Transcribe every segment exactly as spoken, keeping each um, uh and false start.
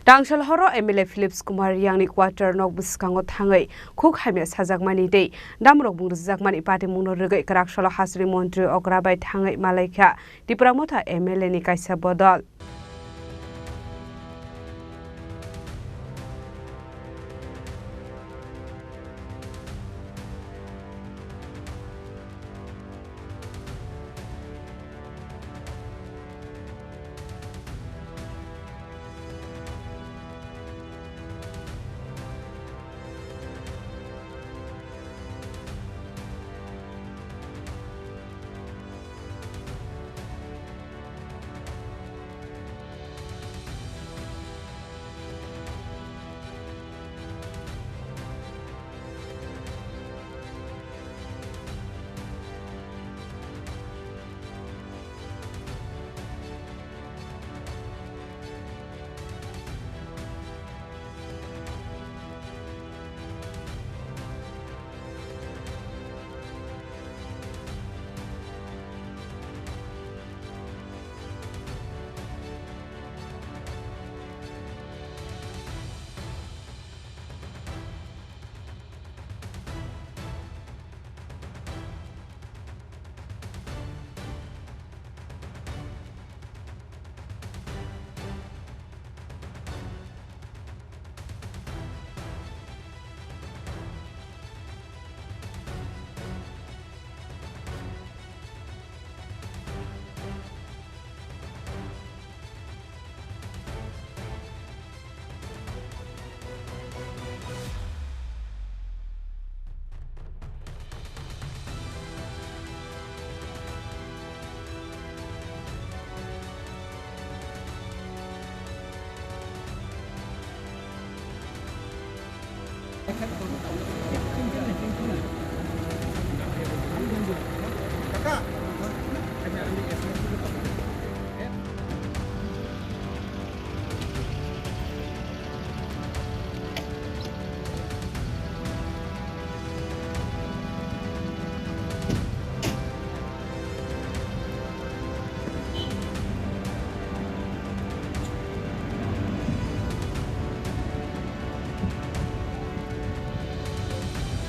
Tangsal horo M L A Philips Kumar Riyangni quarter nok bwskango thangwi khuk hamya sajakmani tei damrok bung rwjakmani patimungno rwgwi kwraksalo hasteni montri okra bai thangwi malaikha Tipra Motha M L A ni kaisa bodol.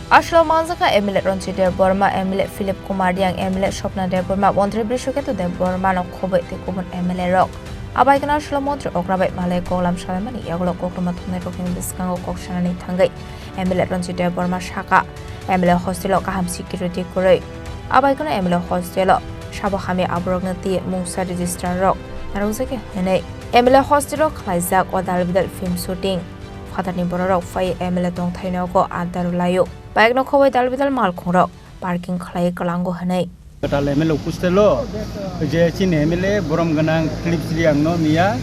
Aslo manjakha M L A Ranjit Debbarma, M L A Philip Kumar Riyang, M L A Swapna Debbarma, Montri Brishaketu Debbarmano khobwi tei kubun M L A rok. Abaikhe aslo montri okra bai malai koklam salaimani yagulo koktwma thumnairokni bwskango kok sanani thangwi M L A Ranjit Debbarma sakha, M L A hostelo kaham security kwrwi. Abaikhe M L A hostelo sabo hamya aborokno twi mungsa register rok narwkjakya hwnwi M L A hostelo khlaijak o dalbidal film shooting. Phatarni bororok phaiwi M L A tongthai nogo adda rwlaio. Bike no khobwi dalbidal malkhungrok parking khlaiwi kwlango hwnwi. Kwtal M L A hostel o je chini M L A borom gwnang Philips Riyang no miya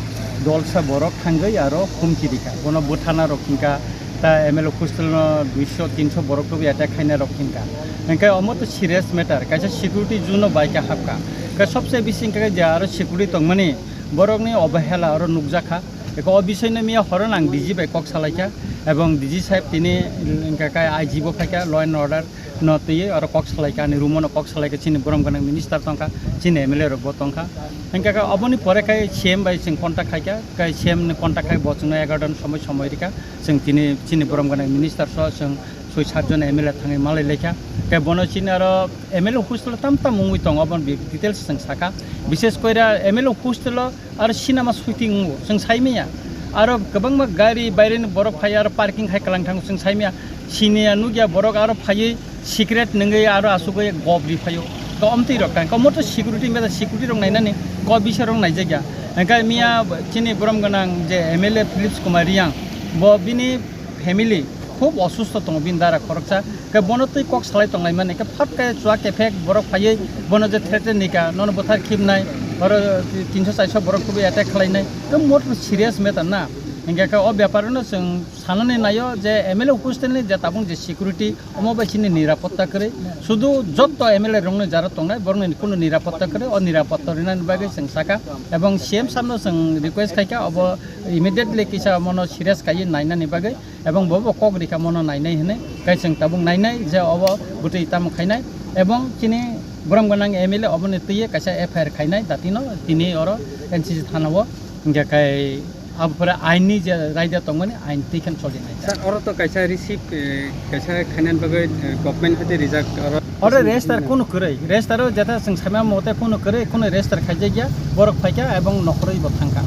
dolsa borok thangwi aro humki rikha. Bono bwthana rok hinkha ta M L A hostel no duiso tinso borok rok attack khaina rok hinkha. Hinkhe omo to serious matter, kaisa security zone no bai khe hapkha. Hinkhe sobse bisi hinkhe je aro security tongmani borokni obahela aro nukjakha. Eko o bisoi no miya horo nang D G bai kok salaikha, ebong D G saheb tini wngkha khe I G bo phaikha, law and order no twiwi oro kok salaikha, ani room o no kok salaikha, chini borom gwnang minister tongkha, chini M L A rok bo tongkha. Hingkha khe oboni pore khai C M bai chwng contact khaikha, khai C M ni contact khai bo chwngno egaroh ni somoi somoi rikha, chwng tini chini borom gwnang minister so chwng soi sat jon M L A thangwi malai laikha. Khai bono chini aro M L A hostel o tam tam wngwi tongo, oboni details chwng sakha. Bishes koira M L A hostel o aro cinema shooting wngo, chwng sai manya. Aro kwbangma gari baireni borok phai, aro parking khai kwlang thango, chwng sai manya. Siniya nukya borok aro phaiwi secret nungwi aro asugwi gop ri phaio. To omtwi rok tang, omo to security meda security rok nainani, ko bisai rok naijakya. Hingkhe miya chini borom gwnang je M L A Philips Kumar Riyang, bo bini family khub osusto tongo, bini dara khoroksa. Khe bono twi kok salai tonglaimani, khe phat khe chua kephek borok phaiwi bono je threaten ni ka, nono bwthar khibnai, oro tinso charso borok khubui attack khlainai, khe more serious matter na. Hingkhe khe o bepar no chwng sanani naio je M L A hostel ni je tabuk je security, omo bai chini nirapotta kwrwi. Sudu jotto M L A rokno jara tongnai, borokni kunu nirapotta kwrwi, o nirapotta rinani bagwi chwng saka. Ebong C M sir no chwng request khaikha, obo immediately kisa mono serious kaiwi nainani bagwi. Ebong bo bo kok rikha mono nainai hinwi, kai chwng tabuk nainai je obo bwtwi tamo khainai, ebong chini borom gwnang M L A oboni twiwi kaisa F I R khainai datino tini oro N C C thana o, hingkhe kai Abopore ain ni je raida tongmani ain twi khe choli nai. Sir, oro to kaisa receive, eh, kaisa khainani bagwi, eh, government hoite rijak oro. Oro register kunu kwrwi, register o jeta chwng saimya mote kunu kwrwi, kunu register khaijakya, borok phaikha ebong nokhorwi bo thangkha.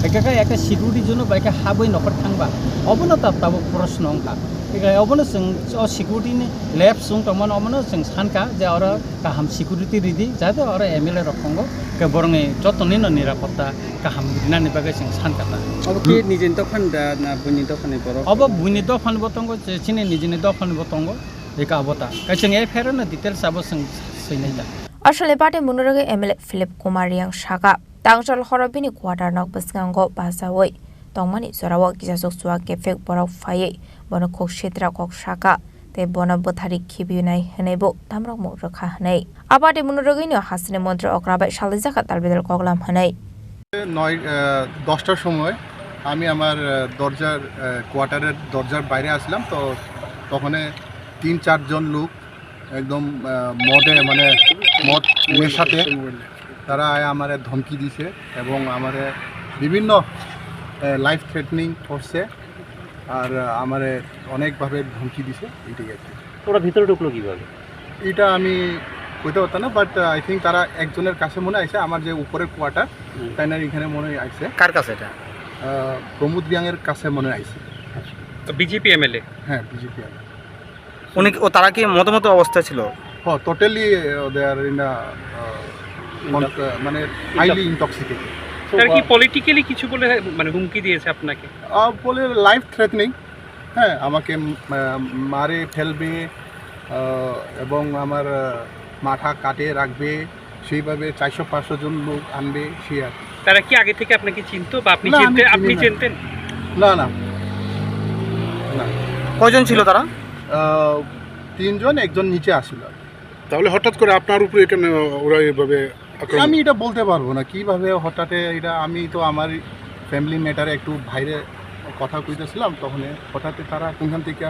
Ekha khe ekha security jono bai khe habwi nokhor thangba, obono tab tabuk proshno wngkha. Ekha obono chwng o security ni lapse wng tongmano, omono chwng sankha je oro kaham security ridi, jate oro M L A rok tongo, khe borokni jotoni no nirapotta kaham rinani bagwi chwng sankha ta. Obo ki nijini dophani da na buini dophani borok? Obo buini dophani bo tongo, che-, chini nijini dophani bo tongo, eka abo ta. Khe chwng F I R no details abo chwng swinai ta. Aswlani party mwnwi rwgwi M L A Philip Kumar Reang saka, tangchal horo bini quarter nok bwskango bachaui tongmani jorao kisa chukchua kephek borok phaiwi bono kok sitra kok saka tei bono bwthari khibiunai hwnwi bo tamrokmung rwkha hwnwi. A party mwnwi rwgwino hasteni montri okra bai salijak kha tal bidal koklam hwnwi. নয়, আহ, দশটার সময় আমি আমার, আহ, দরজার, আহ, কোয়ার্টারের দরজার বাইরে আসলাম। তো তখনে তিন চারজন লোক একদম, আহ, মদে, মানে, মদ নেশাতে তারা আয় আমারে ধমকি দিছে এবং আমারে বিভিন্ন, আহ, লাইফ থ্রেটনিং করছে। আর, আহ, আমারে অনেকভাবে ধমকি দিছে, এইটাই আর কি। ওরা ভিতরে ঢুকলো কিভাবে? এটা আমি কইতে পারতাম না, বাট, আহ, আই থিংক তারা একজনের কাছে মনে হয় আইছে, আমার যে উপরের কোয়ার্টার, হুম। তাই না, এখানে মনে হয় আইছে। কার কাছে এটা? আহ, প্রমোদ রিয়াংয়ের কাছে মনে হয় আইছে। আচ্ছা। তো বিজেপি এমএলএ? হ্যাঁ, বিজেপি এমএলএ। উনি কি, ও, তারা কি মদমত্ত অবস্থায় ছিল? হ্যাঁ, totally, uh, they are in a, uh, con-, uh, মানে, হাইলি ইনটক্সিকেটেড। তারা কি পলিটিক্যালি কিছু বলে, মানে, হুমকি দিয়েছে আপনাকে? আহ, বলে লাইফ থ্রেটনিং, হ্যাঁ, আমাকে, উম, আহ, মারে ফেলবে, আহ, এবং আমার, আহ, মাথা কাটে রাখবে, সেইভাবে চারশো পাঁচশো জন লোক আনবে, সেই আর কি। তারা কি আগে থেকে আপনাকে চিনতো বা আপনি না, আমি চিনতে, আপনি চিনি না। চিনতেন? না, না। না। কয়জন ছিল তারা? আহ, তিনজন, একজন নিচে আসিল আর কি। তাহলে হঠাৎ করে আপনার উপরে কেন ওরা এইভাবে আক্রমণ? আমি এটা বলতে পারবো না, কিভাবে হঠাৎ এটা, আমি তো আমার ফ্যামিলি ম্যাটারে একটু বাইরে কথা কইতেছিলাম, তখন হঠাৎ তারা কোনখান থেকে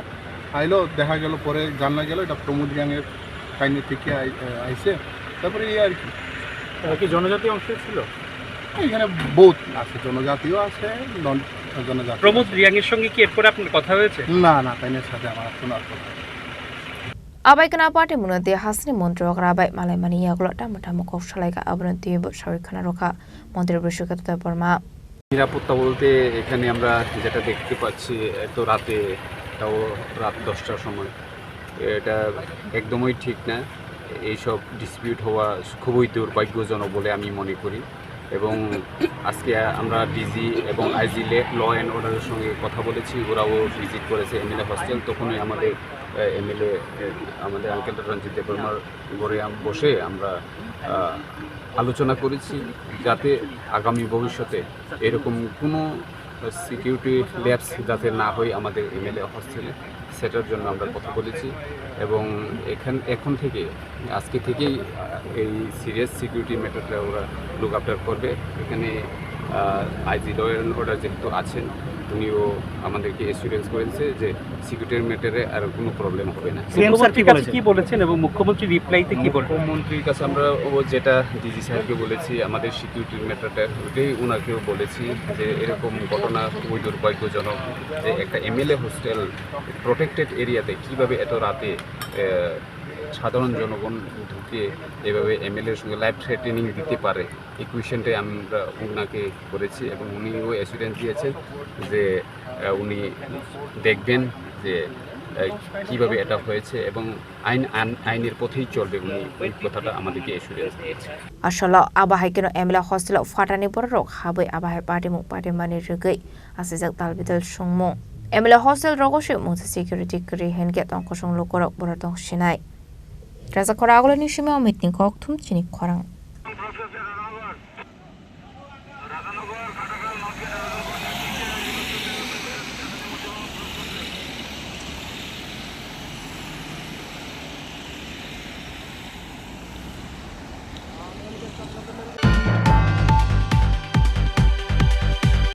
আইলো, দেখা গেল পরে জানা গেল এটা প্রমোদ গ্যাংয়ের কাহিনী থেকে আই-, আইছে, তারপরে এই আর কি। তারা কি জনজাতি অংশের ছিল? এখানে বহুত আছে, জনজাতিও আছে, নন জনজাতি প্রমোদ আছে। রিয়াংয়ের সঙ্গে কি এরপরে আপনার কথা হয়েছে? না, না, তাইনের সাথে আমার কোনো আর কথা হয়নি। Abai kheno party mwnwi tei hasteni montri okra bai malaimani yagulo tamo tamo kok salaikha, abono twiwi bo sawi khna rwkha montri Brishaketu Debbarma. নিরাপত্তা বলতে এখানে আমরা যেটা দেখতে পাচ্ছি, এত রাতে, তাও রাত দশটার সময়, এটা একদমই ঠিক না। এইসব ডিসপিউট হওয়া খুবই দুর্ভাগ্যজনক বলে আমি মনে করি। এবং আজকে আমরা ডিজি এবং আইজি ল অ্যান্ড অর্ডারের সঙ্গে কথা বলেছি, ওরাও ভিজিট করেছে এমএলএ হস্টেল। তখনই আমাদের, আহ, এমএলএ, আহ, আমাদের আঙ্কেল রঞ্জিত দেববর্মার ঘরে আম-, বসে আমরা, আহ, আলোচনা করেছি, যাতে আগামী ভবিষ্যতে এরকম কোনো সিকিউরিটি ল্যাপস যাতে না হয় আমাদের এমএলএ হস্টেলে, সেটার জন্য আমরা কথা বলেছি। এবং এখান, এখন থেকে, আজকে থেকেই, আহ, এই সিরিয়াস সিকিউরিটি ম্যাটারটা ওরা লুক আফটার করবে। এখানে, আহ, আইজি ল অ্যান্ড অর্ডার যেহেতু আছেন, উনিও আমাদেরকে অ্যাসুরেন্স করেছে যে সিকিউরিটির ম্যাটারে আর কোনো প্রবলেম হবে না। সিএম স্যার কি মুখ্যমন্ত্রীর কাছে বলেছেন? কি বলেছেন এবং মুখ্যমন্ত্রী রিপ্লাইতে কি বলেন? মুখ্যমন্ত্রীর কাছে আমরা ও যেটা ডিজি স্যারকে বলেছি, আমাদের সিকিউরিটির ম্যাটারটা ওটাই ওনাকেও বলেছি যে এরকম ঘটনা খুবই দুর্ভাগ্যজনক যে একটা এমএলএ হোস্টেল প্রোটেক্টেড এরিয়াতে কিভাবে এত রাতে, আহ, সাধারণ জনগণ ঢুকে এভাবে এমএলএর সঙ্গে লাইফ থ্রেটেনিং দিতে পারে, এই কোয়েশ্চেনটাই আমরা ওনাকে করেছি এবং উনিও অ্যাসুরেন্স দিয়েছেন যে, আহ, উনি দেখবেন যে, আহ, কিভাবে এটা হয়েছে এবং আইন, আন-, আইনের পথেই চলবে উনি, ওই কথাটা আমাদেরকে অ্যাসুরেন্স দিয়েছে। Asolo abo hai kheno M L A hostel o phatani bororok habwi abo hai patimung patimani rwgwi asijak dalbidal songmung. M L A hostel rogo se mungsa security kwrwi hinkhe tongkosong lukurok borok tong sinai. Rajakhor Agulani simi o meeting kokthum chini khorang.